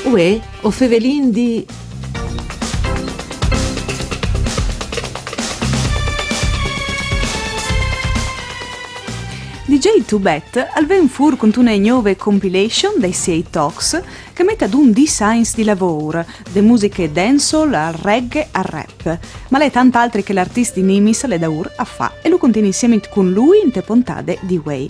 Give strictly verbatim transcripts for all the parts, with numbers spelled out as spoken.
Uè, o fevelin di D J Tubet al ven fûr cuntune gnove compilation dai siei tocs che e met adun dîs agns di lavôr, de musiche dancehall al reggae al rap. Ma al è tant altri che l'artist di Nimis al è daûr a fâ, e lu contìn insiemi cun lui inte pontade di vuei.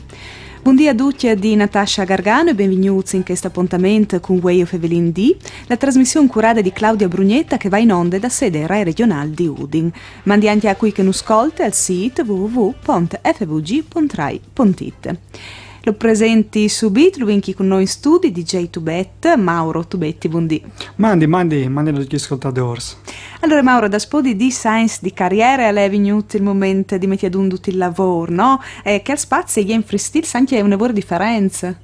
Bundì a ducj di Natascia Gargano e benvignûts in chest apontament cun Vuei o fevelin di, la trasmission curade di Claudia Brugnetta che e va in onde da sede Rai Regionâl di Udin. Mandi ancje a cui che nus scolte al sît w w w pont f v g pont rai pont i t. Lu presenti subit, lu vin chi cun nô in studi, D J Tubet, Mauro Tubetti, bundì. Mandi, mandi, mandi a ducj i scoltadôrs. Alore, Mauro, daspò di dîs agns di cariere al è vignût il moment di meti adun dut il lavôr, no? E chel spazi e je in freestyle, ancje une vore diferent.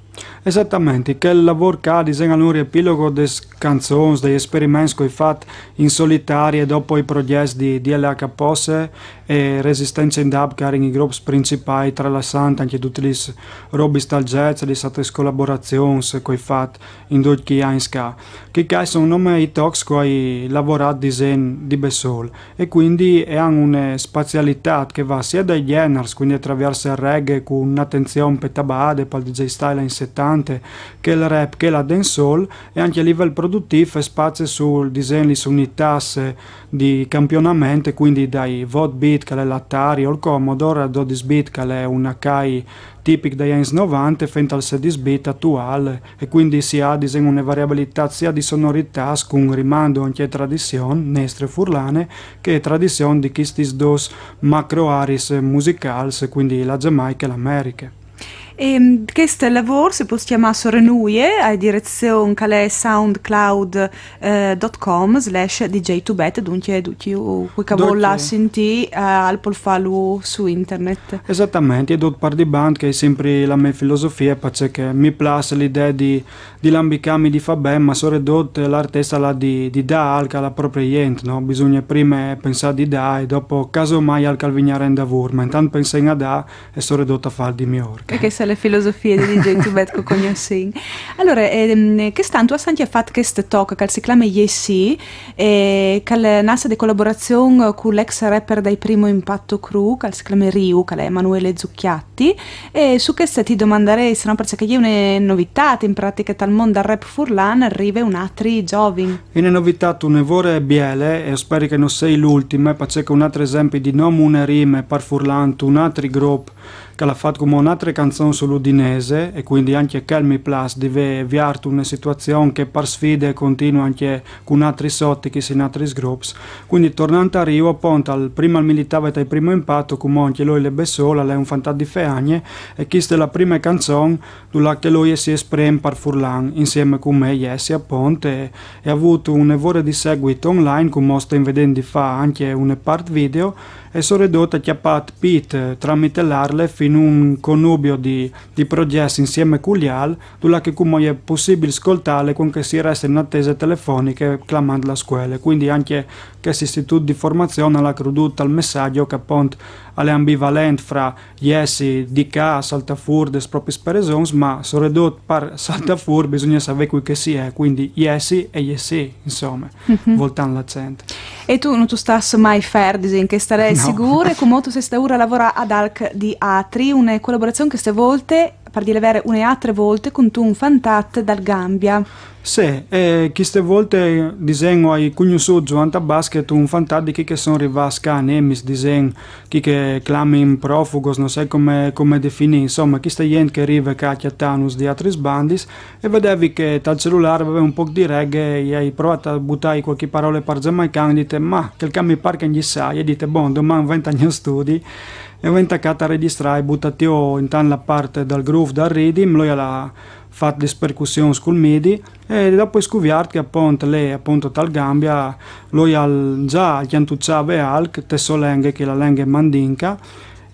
Esatamente, chel lavôr ca, disìn, al è un riepilogo des canzons, dai esperiments che o ai fat in solitari e dopo i progjets di D L H Posse e Resistence in Dub, che a jerin i grups principâi, tralassant ancje dutis lis robis tal jazz, lis altris colaborazions che o ai fat in ducj chei agns ca. Chei ca a son nome i tocs che o ai lavorât, disìn, di bessôl. E cuindi e àn une spazialitât che e va sia dai gjenars, cuindi a traviers il reggae cun une atenzion pe tabade, pal D J style agns setante, che il rap, che la dancehall, e ancje a livel produtîf e spazie sul, disìn, lis unitâts di campionament, cuindi dai vot bit, che al è l'Atari o il Commodore, a dodis bit, che al è un Akai tipic dai agns novante, fent al sedis bit atuâl, e cuindi si à, disìn, une variabilitât sia di sonoritâts cun rimando ancje a tradizion nestre furlane, che tradizion di chestis dôs macro areis musicâls, cuindi la Jamaiche e la Americhe. E, mm, chest lavôr si pues clamâ sore nuie, a direzion che al è soundcloud eh, dot com slash D J Tubet, duncje ducj, cui che al vûl lâ a sintî, eh, al pol fâlu su internet. Esatamente, e dut par dibant che e je simpri la mê filosofie, parcè che mi plâs l'idee di, di lambicâmi, di fâ ben, ma soredut l'artist al à di, di dâ alc a la proprie int, no? Bisugne prime pensâ di dâ e dopo, casomai, alc al vignarà indavôr, ma intant pensìn a dâ e soredut a fâ di miôr. E cheste e je la filosofie di D J Tubet che o cognossìn. Alore, ehm, chest an tu âs ancje fat chest toc che al si clame Jessy, eh, che al nas de colaborazion cul ex rapper dai Primo Impatto Crew, che al si clame Riu, che al è Emanuele Zucchiatti, e su chest ti domandarès, no, parcè che e je une novitât in pratiche tal mont dal rap furlan, al rive un altri zovin. E je une novitât une vore biele, e o speri che no sei l'ultime, parcè che un altri esempli di no mune rime par furlan, un altri grup che al à fat cumò une altre canzon sul Udinese, e cuindi ancje chel mi plâs di vê viart une situazion che par sfide e continue ancje cun altris otichis in altris grups. Cuindi tornant a Riu, apont, al, prime al militave tai Primo Impatto, cumò ancje lui al è bessôl, al è un fantat di Feagne, e cheste e je la prime canzon dulà che lui si esprim par furlan, insiemi cun me, Jessy, apont, e, e à vût une vore di seguit online, cumò o stin vedint di fâ ancje une part video, e soredut e à cjapât pît, eh, tramit l'Arle fin un connubio di, di progjets insiemi cul Jal, dulà che cumò e je pussibil scoltâle cuant che si reste in atese telefoniche clamant la scuele. Cuindi ancje chest istitût di formazion al à crodût al messaç che apont al è ambivalent fra jessi di ca, saltâ fûr des propriis presons, ma soredut par saltâ fûr bisugne savê cui che si è, cuindi jessi e jessî, insome, voltant l'acent. E tu no tu stâs mai fer, disìn, chest al è sigûr, e cumò tu sês daûr a lavorâ ad alc di altri, une colaborazion cheste volte, par dî il vêr, une altre volte cuntun fantat dal Gambia. Sì, e cheste volte, disìn, o ai cognossût zuant a basket un fantat di chei che a son rivâts ca a Nimis, disìn, chei che a clamin profugos, no sai come, come definî, insome, cheste gent che e rive ca a cjatânus di altris bandis, e o vedevi che tal celulâr al veve un pôc di reggae, e o ai provât a butâi cualchi peraule par zamaican, e o ai dit: «Ma chel ca mi pâr che a 'nd sai», e o ai dit: «Bon, doman ven tal gno studi». E o vin tacât a regjistrâ, o ai butât jo intant la part dal groove, dal riddim, lui al à fat lis percussions cul midi, e dopo o ai scuviert che apont li, apont tal Gambia, lui al za al cjantuçave alc te sô lenghe, che e je la lenghe mandinca,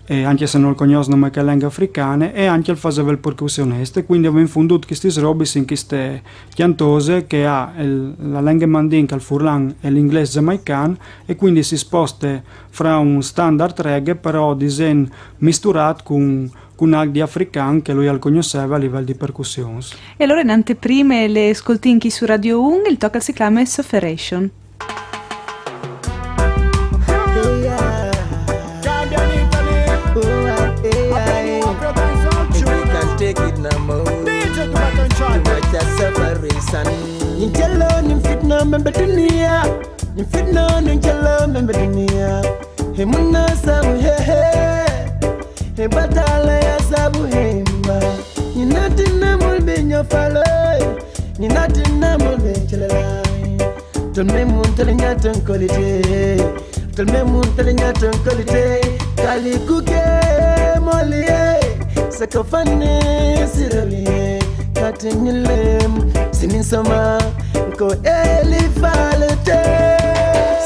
e ancje se no lu cognòs nome che lenghe africane, e ancje al faseve il percussionist, e cuindi o vin fondût chestis robis in cheste cjantose che e à il, la lenghe mandinca, il furlan e l'inglês zamaican, e cuindi si sposte fra un standard reggae, però, disìn, misturât cun, cun alc di african che lui al cognosseva a livel di percussioni. E allora in anteprime le scoltin chi su Radio un, il toc si chiama Sufferation. Take it no more. Too much a separation. Ninjalo, ninfitna, membe dunia. Ninfitna, ninjalo, membe dunia. He muna samu, he, he. He batala ya sabu, he ma. Ni natin na mul bin yo falo. Ni natin na mul bin chalala. Ton me mun talinya ton quality. Ton me mun talinya ton quality. Kali kuke molie. Sakafane sirali. Katin lem. Sinin sama. Ko eli falete.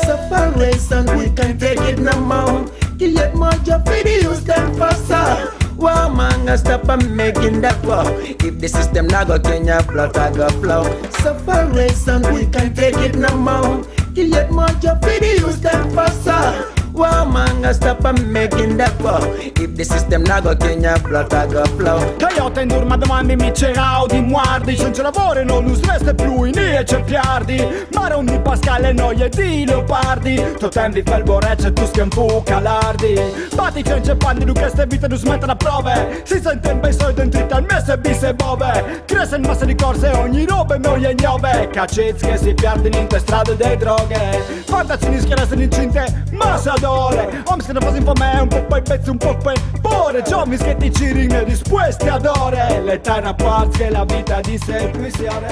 Separation, we can't take it no more. Kiyet mojo fidi use them for sa. Wa manga stop and making that flow. If the system na go Kenya, blood I go flow. Separation, we can't take it no more. Kiyet mojo fidi use them for sa. Wa manga stop and making that flow. If the system na go Kenya, blood I go flow. Coyote in durma domani mi cerao di muardi. Senza lavoro non lo sveste più in e cerchiardi. Maron di Pascale noi e di Leopardi. Totem di Felborece tu schianfu calardi. Bati cence pandi lu che ste vite nu smette la prove. Si sente in bei soi dentro tal mese bise bove. Cresce in massa di corse ogni robe noi e gnove. Cacez che si piardi in te strade de droghe. Fantaci ni schiarese incinte massa d'ore. Om se ne fasi infame un po' poi pezzi un po' poi pore. Giovani che ti ciri ne dispuesti ad ore. Le terra parze la vita di servizione.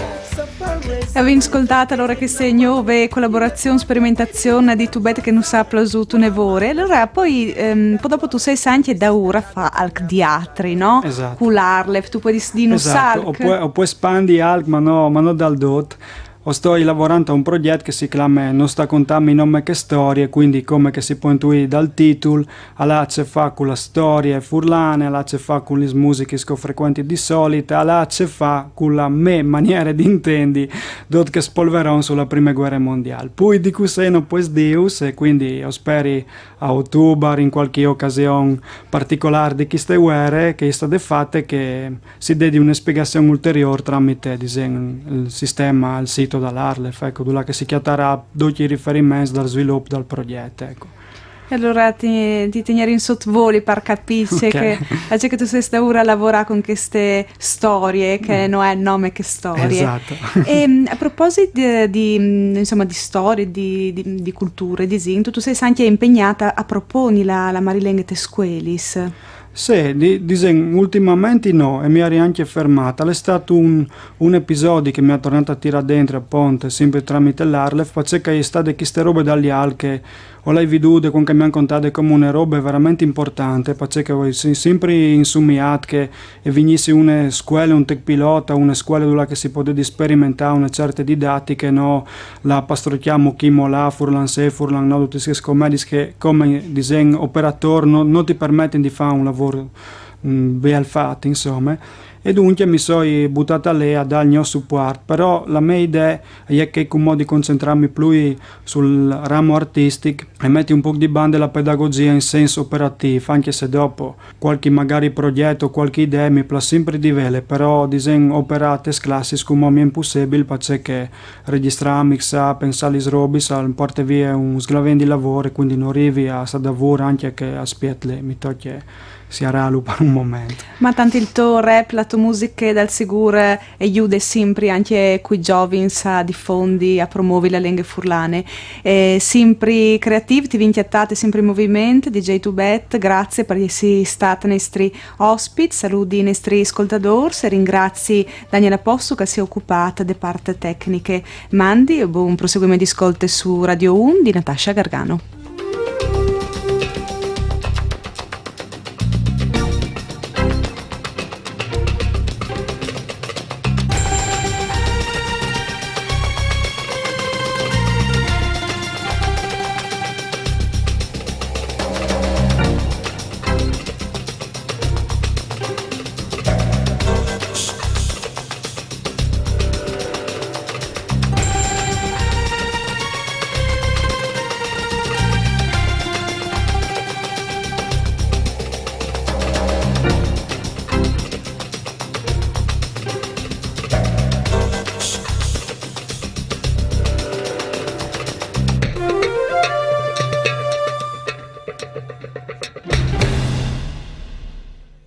Avem scoltato allora queste nuove collaborazioni, sperimentazione di tubet che non sa plausut un evore. Allora poi ehm, po dopo tu sei anche da ora fa al teatri, no? Esatto. Cu l'Arlef, tu puoi dire non Esatto, salc. Oppure, oppure spandi alc, ma no, ma no dal dot. O sto lavorando a un progetto che si chiama Non sta contami nome che storie, quindi come che si può intuire dal titolo, ha a che fa con la storia furlane, ha a che fa con le musiche che frequenti di solito, ha a che fa con la me maniera di intendi, dot che spolveron sulla prima guerra mondiale. Poi di così non puoi dire, e quindi io speri a ottobre in qualche occasione particolare di queste guerre che è stata fatta che si dedi una spiegazione ulteriore tramite disegno, il sistema, il sito dall'Arlef, ecco, dove che si chiattarà tutti i riferimenti dal sviluppo del progetto, ecco. E allora ti, ti tegnere in sottovoli per capire Ok. che, che tu sei stato ora a lavorare con queste storie che non è nome che storie. Esatto. E mm, a proposito di, di, mm, insomma, di storie, di, di, di culture, di zinto, tu sei anche impegnata a proponi la, la Marilenghe te scuelis. Sì, di, disegno, ultimamente no, e mi ero anche fermata. È stato un, un episodio che mi ha tornato a tirare dentro, appunto, sempre tramite l'Arlef, perché è state queste robe dagli al che o l'hai vedute, quando mi hanno contato come una roba veramente importante, perché voi si- sempre insumiat che e venisse una scuola, un tech pilota, una scuola dove che si poteva sperimentare una certa didattica, no? La pastrocchiamo chi mo là, furlan se, furlan no, tutte queste commedie che come disegno operatore no, non ti permettono di fare un lavoro mm, ben fatto, insomma. E dunque mi sono buttata lì a dare il mio supporto, però la mia idea è che come di concentrarmi più sul ramo artistico e metti un po' di banda la pedagogia in senso operativo, anche se dopo qualche magari progetto, qualche idea mi piace sempre di vele, però disegno operate classiche come mi è impossibile, perché registrare, mixare, pensare le robe, al porta via un sglavien di lavoro, quindi non arrivi a sta lavoro anche che aspetta, mi tocca si aralo per un momento. Ma tanto il tuo rap, la tua musica dal sicuro aiuta sempre anche quei giovani a diffondi, a promuovere la lingua furlane. E sempre creativi, ti vinchiattate sempre in movimento, D J Tubet, grazie per essere stati i nostri ospiti, saluti i nostri ascoltatori e ringrazi Daniela Possu che si è occupata di parte tecniche. Mandi e buon proseguimento di ascolte su Radio un di Natascia Gargano.